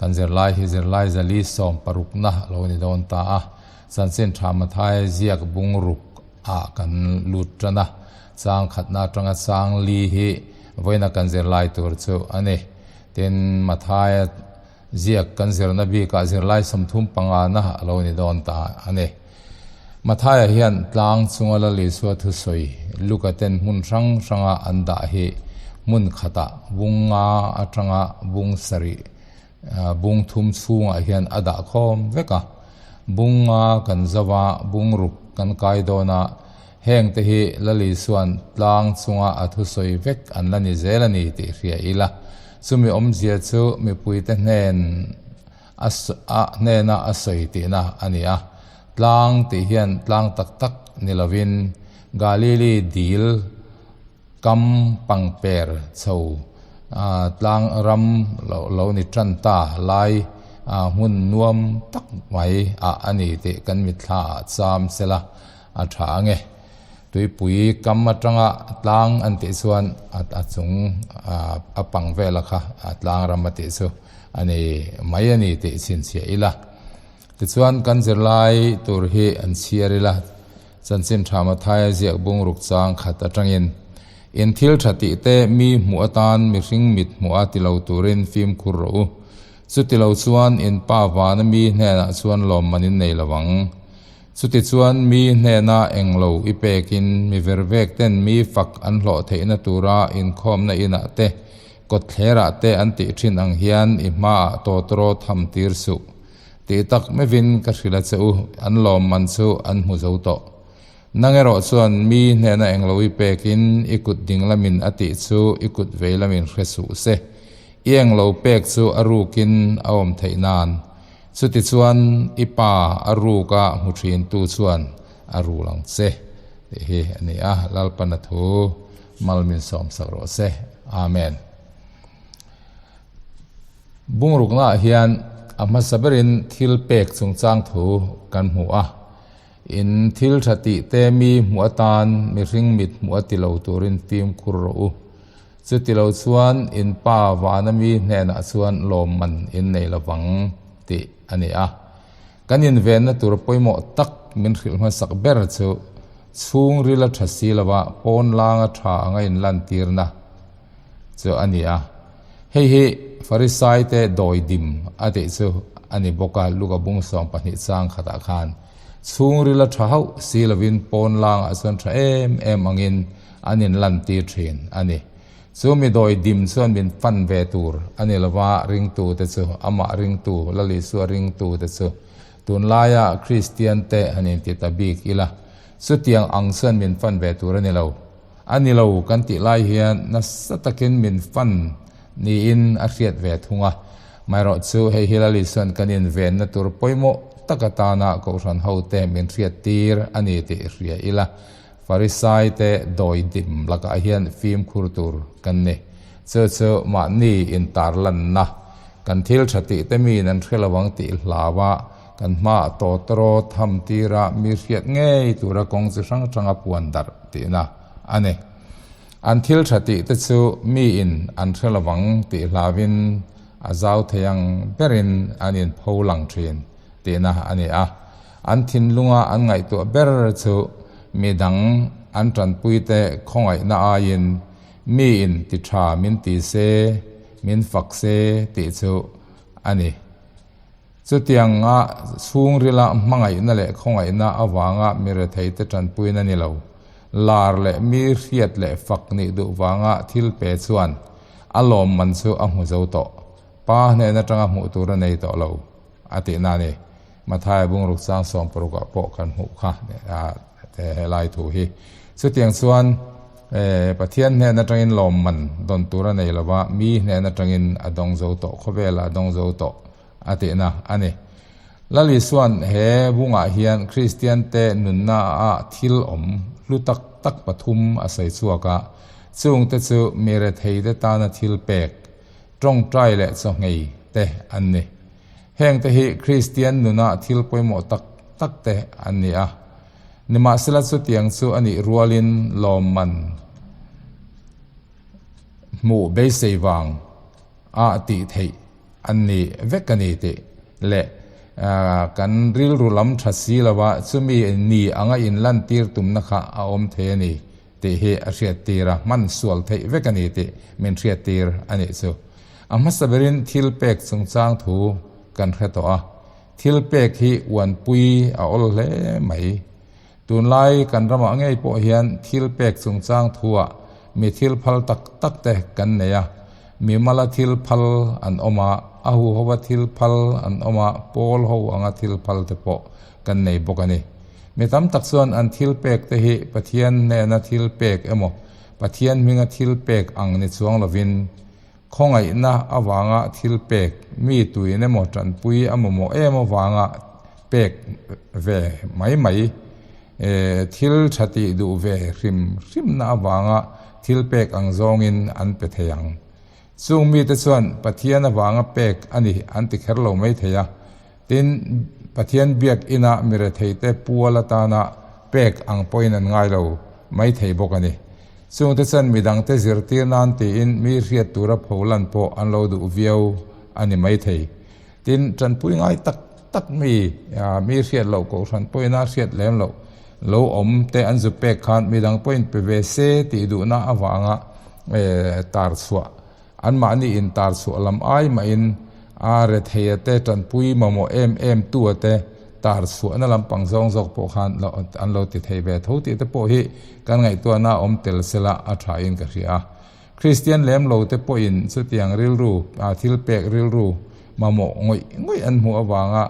Kan zirlai hi zirlai zali sawm parukna a lo ni dawn ta a, Chanchin Tha Mathai ziak bung ruk ah kan lut tan a, chang khatna atanga chang li hi vawiina kan zirlai tur chu a ni. Tin, Mathaia ziak kan zirna bikah zirlai 35 na a lo ni dawn ta a ni. Mathaia hian tlang chunga Lal Isua thusawi Luka ten hmun hrang hranga an dah hi hmun khatah bung nga atanga bung sarih bung thum chhungah hian a dah khawm vek a. Bung nga kan zo a, bung ruk kan kai dawn a, heng te hi Lal Isua'n tlang chunga a thusawi vek an la ni zel a ni tih hria ila. Chumi awmzia chu mipuite hnen A a hnena a sawi tihna a ni a. Tlang tih hian tlang tak tak ni lovin Galili dil kam pangper chho tlang ram lo lo ni tan ta lai hmun nuam tak mai ah a ni tih kan mitthla ah cham sela a tha ang e. Tuipui kam atanga tlang an tih chuan a chung a pang vela kha tlang ram a tih chu a ni mai a ni tih chhinchhiah ila. Tichuan kan zirlai tur hi an chhiar ila, Chanchin Tha Mathaia ziak bungruk chang khat atangin, In thil tha tih te mi hmuh atan mihring mit hmuh a ti lo turin fimkhur rawh u. Chuti lo chuan in pa vana mi hnenah chuan lawmman in nei lo ang. Chutichuan mi hnena englo i pekin mi vervek ten mi fak an hlawh theihna tura inkhawmna inah te, kawtthlerah te an tih thin ang hian i hmaah tawtawraw tham tir suh. Tih tak mevin ka hrilh a che u, an lawmman chu an hmu zo tawh. Nang erawh chuan mi hnena englo i pekin i kut ding lamin a tih chu i kut vei lamin hre suh se. I englo pek chu a rukin a awm theih nan. Chutichuan i pa a ruka hmu thintu chuan a rul ang che tih hi a ni a, Lalpana thu mal min sawmsak rawh se. Amen. Bungruknaah hian a hmasa berin thil pek chungchang thu kan hmu a. In thil tha tih te mi hmuh atan mihring mit hmuh a ti lo turin fimkhur rawh u. Chuti lo chuan in pa vana mi hnenah chuan lawmman in nei lovang tih a ni a. Kan invenna tur pawimawh tak min hrilh hmasak ber chu chhungril a tha si lova pawn langa tha anga inlantirna chu a ni a. Hei hi Farisaite dawidim a tih chu a ni bawk a, Luka bung 12 chang khatah khan chhungril a tha hauh si lovin pawn langah chuan tha em em angin an inlantir thin a ni. Chu mi dawidim chuan min fan ve tur a ni lova, ringtute chu, amah ringtu, Lal Isua ringtute chu tunlaia Kristiante han inti ta bik ila, chutiang ang chuan min fan ve tur a ni lo. A ni lo kan tih lai hian nasa takin min fan niin a hriat ve thung a. Maherawh chu hei hi Lal Isua'n kan invenna tur pawimawh tak atana Kohhran hote min hriattir a ni tih hria ila, Farisai te dawidim lakah hian fimkhur tur kan ni. Chu chu mahni intarlanna kan thil tha tih te miin an hre lo ang tih hlau a, kan hmaah tawtawraw tham tira mi hriat ngei tura kawng chi hrang hranga puan darh tihna a ni. An thil tha tih te chu miin an hre lo ang tih hlauin a zau thei ang berin an inpho lang thin tihna a ni a. An thinlunga an ngaihtuah ber chu mi dang an tanpuite khawngaihna aiin miin ti tha min ti se, min fak se tih chu a ni. Chutianga chhungrila hmangaihna leh khawngaihna avanga mi retheite tanpuina ni lo, lar leh mi hriat leh fak nih duh vanga thil pe chuan a lawmman chu a hmu zo tawh. Pa hnen atanga hmuh tur a nei tawh lo. A tihna a ni. Mathaia bungruk chang 60 ah pawh kan hmuh kha helai thu hi. Chutiang chuan Pathian hnen atangin lawmman dawn tur a nei lova, mi hnen atangin a dawng zo tawh, khawvelah a dawng zo tawh a tihna a ni. Lal Isua'n he bungah hian Kristiante nunna ah thil awm hlu tak tak pathum a sawi chhuak a, chungte chu mi retheite tana thil pek, tawngtai leh chawhngei te an ni. Heng te hi Kristian nuna thil pawimawh tak tak te an ni a. Nimahsela chutiang chu a nih rualin lawmman hmuh beisei vang a tih theih an ni vek a ni tih leh kan rilru lam tha si lova chumi ni anga inlantir tumna kha a awm thei a ni tih hi a hriattir a, hman sual theih vek a ni tih min hriattir a nih chu. A hmasa berin thil pek chungchang thu kan hre tawh a, thil pek hi uanpui a awl hle mai. Tunlai kan ramah ngei pawh hian thil pek chungchang thuah mi thil phal tak tak te kan nei a, mi mala thil phal an awm a, a huhova thil phal an awm a, pawl ho anga thil phal te pawh kan nei bawk a ni. Mi tam tak chuan an thil pek te hi Pathian hnena thil pek emaw, Pathian hminga thil pek ang ni chuang lovin, khawngaihna avanga thil pek, mi tuin emaw tanpui a mamawh em avanga pek ve mai mai, thil tha tih duh ve hrim hrimna avanga thil pek ang zawngin an pe thei ang. Chung mite chuan Pathian avanga pek a ni an ti kher lo mai thei a. Tin, Pathian biakina mi retheite pual atana pek ang pawhin an ngai lo mai thei bawk a ni. Chungte chuan midangte zirtir nan tiin mi hriat tura pholan pawh an lo duh viau a ni mai thei. Tin, tanpui ngai tak tak mi, mi hriat loh kohhran pawhin a hriat lem loh lo awm te an zu pek khan midang pawhin pe ve se tih duhna avanga tar chhuah Anmahni intar chhuah lam ai mahin a retheia te tanpui mamawh em em tua te tar chhuahna lampang zawng zawk pawh khan an lo ti thei ve tho tih te pawh hi kan ngaihtuahna a awm tel sela a tha in ka hria a. Kristian lem lo te pawhin chutiang rilru, thil pek rilru mamawh ngawih ngawih an hmuh avanga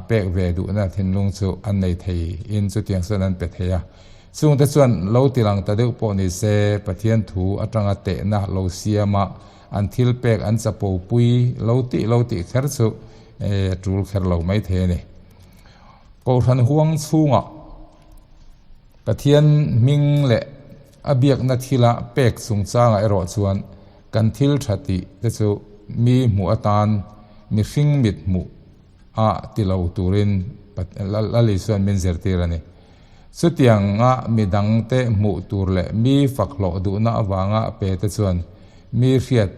pek ve duhna thinlung chu an nei thei in chutiang chuan an pe thei a. Chungte chuan lo tilang ta deuh pawh ni se, Pathian thu atanga tehna lo siama an thil pek an chapo pui lo tih lo tih kher chu tul kher lo mai thei a ni. Kohhran huang chhungah Pathian hming leh a biakna thila pek chungchangah erawh chuan kan thil tha tih te chu mi hmuh atan mihring mit hmuh a ti lo turin Lal Isua'n min zirtir a ni. Chutianga mi dangte hmuh tur leh mi fak hlawh duhna avanga pe te chuan mi hriat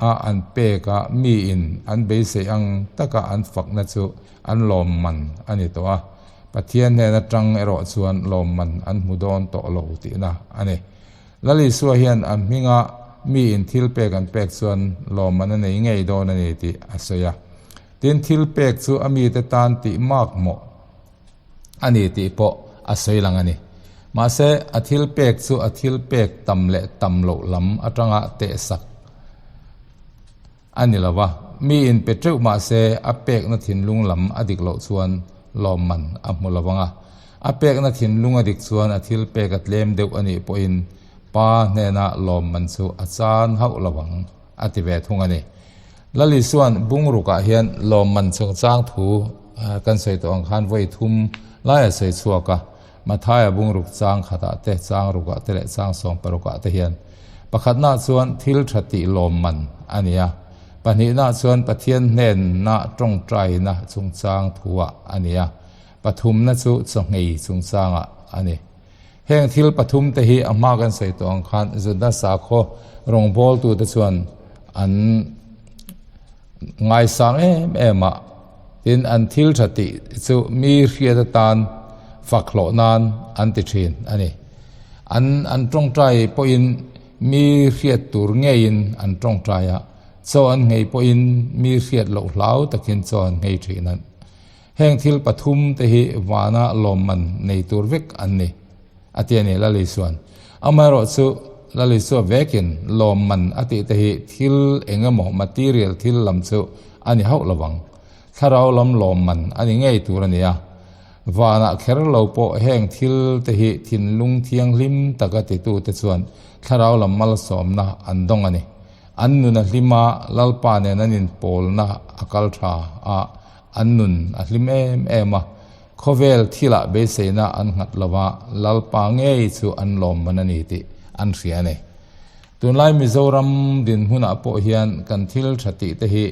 a an pek a, miin an beisei ang taka an fakna chu an lawmman a ni tawh a, Pathian hnen atang erawh chuan lawmman an hmu dawn tawh lo tihna a ni. Lal Isua hian a hminga miin thil pek an pek chuan lawmman a nei ngei dawn a ni tih a sawi a. Tin, thil pek chu a mite tan tih mak mawh a ni tih pawh a sawi lang a ni. Mahse, a thil pek chu a thil pek tam leh tam loh lam atanga tehsak a ni lo va, miin pe teuh mahse a pekna thinlung lam a dik loh chuan lawmman a hmu lo vang a. A pekna thinlung a dik chuan a thil pek a tlem deuh a nih pawhin Pa hnena lawmman chu a chan hauh lo ang a ti ve thung a ni. Lal Isua'n bungrukah hian lawmman chungchang thu kan sawi tawh ang khan vawi thum lai a sawi chhuak a, Mathaia bungruk chang khatah te, chang rukah te leh chang sawm parukah te hian pakhatnaah chuan thil tha tih lawmman a ni a, pahnihnaah chuan Pathian hnenna tawngtaina chungchang thuah a ni a, pathumna chu chawhngei chungchangah a ni. Heng thil pathum te hi a hma kan sawi tawh ang khan Juda sakhaw rawngbawltute chuan an ngaisang em em a, tin an thil tha tih chu mi hriat atan fak hlawh nan an ti thin a ni. An an tawngtai pawhin mi hriat tur ngeiin an tawngtai a, chaw an nghei pawhin mi hriat loh hlau takin chaw an nghei thin a. Heng thil pathum te hi vana lawmman nei tur vek an ni, a ti a ni Lal Isua'n. Amaherawhchu, Lal Isua vekin lawmman a tih te hi thil eng emaw, material thil lam chu a ni hauh lo vang. Thlarau lam lawmman a ni ngei tur a ni a. Vanah kher lo pawh heng thil te hi thinlung thianghlim taka titute chuan thlarau lam malsawmna an dawng a ni. An nun a hlim a, Lalpa nen an inpawlna a kal tha a, An nun a hlim em em a, khawvel thilah beiseina an nghat lo va, Lalpa ngei chu an lawmman a ni tih an hria a ni. Tunlai Mizoram dinhmunah pawh hian kan thil tha tih te hi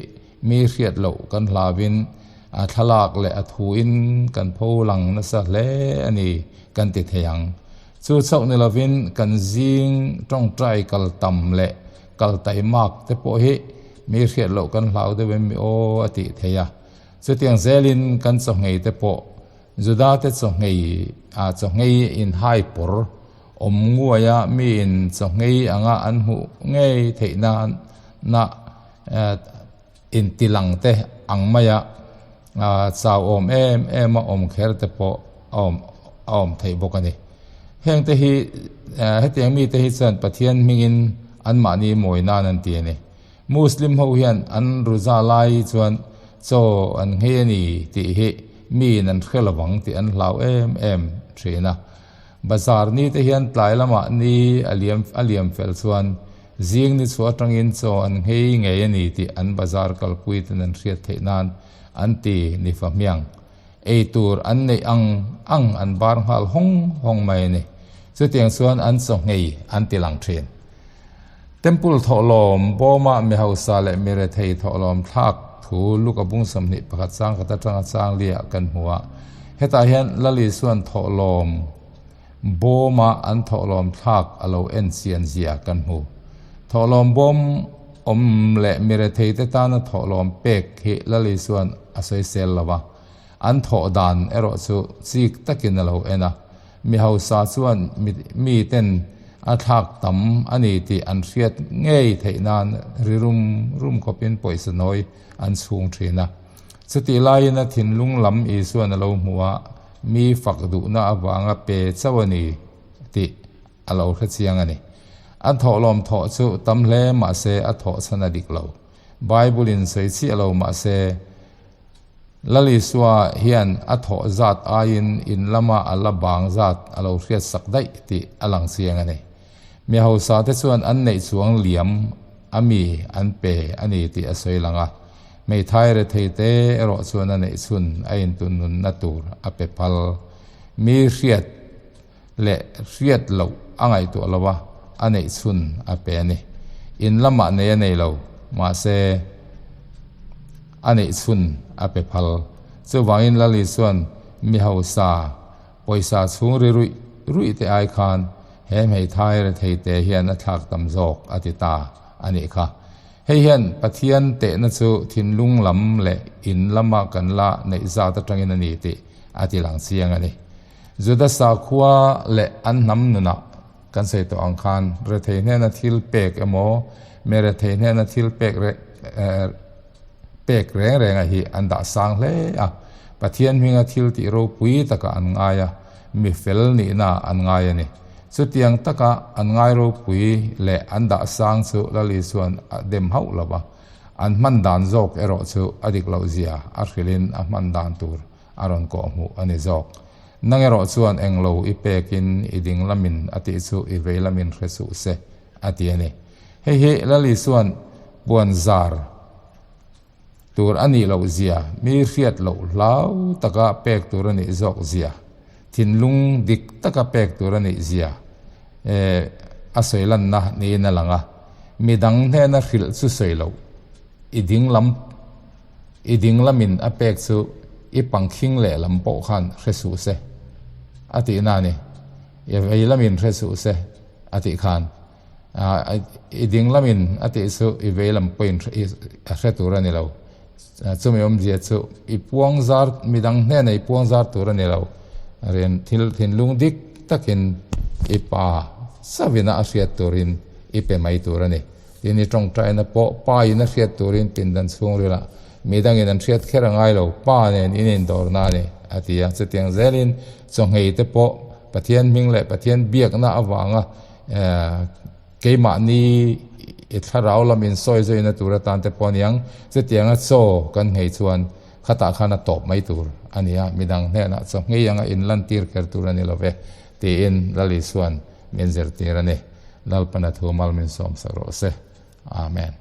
mi hriat loh kan hlauin a thlalak leh a thuin kan pho lang nasa hle a ni kan ti thei ang. Chu chauh ni lovin kan zing tawngtai kal tam leh kal taimak te pawh hi. mi hriat loh kan hlau deuh em mi aw a tih theih a. Chutiang zelin kan chawhngei te pawh Judate chawhngei ah chawhngei inhai pawr awm nguaia miin chawhngei anga an hmuh ngei theih nana intilang te ang maia chau awm em em a awm kher te pawh a awm a awm theih bawk a ni. Heng te hi hetiang mite hi chuan Pathian hmingin anmahni mawi nan an ti a ni. Muslim ho hian an ruza lai chuan chaw an nghei a ni tih hi miin an hre lovang tih an hlau em em thin a. Bazar ni te hian tlai lamah ni a liam a liam fel chuan zing ni chhuah atangin chaw an nghei ngei a ni tih an bazar kalpui ten an hriat theih nan an ti ni fa hmiang. Ei tur an neih ang ang an bar nghal hawng hawng mai a ni. Chutiang chuan an chaw nghei an ti lang thin. Temple thawhlawm bawma mi hausa leh mi rethei thawhlawm thlak thu Luka bung 21 chang khat atanga chang liah kan hmu a. Hetah hian Lal Isuan thawhlawm bawma an thawhlawm thlak a lo en chian zia kan hmu. Thawhlawm bawm awm leh mi rethei te tana thawhlawm pek hi Lal Isuan a sawisel lo a. An thawh dan erawh chu chik takin a lo en a. Mi hausa chuan miten a thlak tam a ni tih an hriat ngei theih nan ri rum rum khawpin pawisa nawi an chhung thin a. Chutih laiin a thinlung lam Isuan a lo hmu a, mi fak duhna avanga pe chauh a ni tih a lo hre chiang a ni. A thawhlawm thawh chu tam hle mahse a thawh chhan a dik lo. Bible-in sawi chiah lo mahse, Lal Isua hian a thawh zat aiin in lama a la bang zat a lo hriat sak daih tih a lang chiang a ni. Mi hausa te chuan an neih chuang liam a mi an pe a ni tih a sawi lang a. Hmeithai rethei te erawh chuan a neih chhun a intunnunna tur a pe phal. Mi hriat leh hriat loh a ngaihtuah lo a, a neih chhun a pe a ni. In lamah nei a nei lo, mahse a neih chhun a pe phal. Chuvangin Lali chuan mi hausa pawisa chhung ri ruih ruih te ai khan he hmeithai rethei te hian a thlak tam zawk a ti ta a nih kha. Hei hian Pathian tehna chu thinlung lam leh in lama kan la neih zat atangin a ni tih a ti lang chiang a ni. Juda sakhua leh an hnam nunah kan sawi tawh ang khan rethei hnena thil pek emaw, mi rethei hnena thil pek pek reng renga hi an dah sang hle a. Pathian hminga thil tih ropui takah an ngai a, mi fel nihna an ngai a ni. Chutiang taka an ngai ropui leh an dah sang chu Lal Isuan a dem hauh lo va, an hman dan zawk erawh chu a dik loh zia a hrilhin a hman dan tur a rawn kawh hmuh a ni zawk. Nang erawh chuan englo i pekin i ding lamin a tih chu i vei lamin hre suh se, a ti a ni. Hei hi Lal Isua'n puan zar tur a nih loh zia, mi hriat loh hlau taka pek tur a nih zawk zia, thinlung dik taka pek tur a nih zia a sawi lanna niin a lang a. Mi dang hnena hrilh chu sawi loh, i ding lam I ding lamin a pek chu i pangkhing leh lam pawh khan hre suh se a tihna a ni. I vei lamin hre suh se a tih khan i ding lamin a tih chu i vei lam pawhin a hre tur a ni lo. Chumi awmzia chu i puang zar midang hnena i puang zar tur a ni lo. Rian thil thinlung dik takin i pa savina a hriat turin i pe mai tur a ni. Tin, i tawngtaina pawh pa in a hriat turin pindan chhungrilah mi dangin an hriat kher a ngai lo, pa nen in indawrna a ni, a ti a. Chutiang zelin chawngheite pawh Pathian hming leh Pathian biakna avanga keimahni i thlarau lam insawi zawina tur atan te pawh a niang. Chutianga chaw kan nghei chuan khatah khan a tawp mai tur a ni a, midang hnenah chawnghei anga inlantir kher tur a ni lo ve, tiin Lal Isuan min zirtir a ni. Lalpana thu mal min sawm sak rawh se. Amen.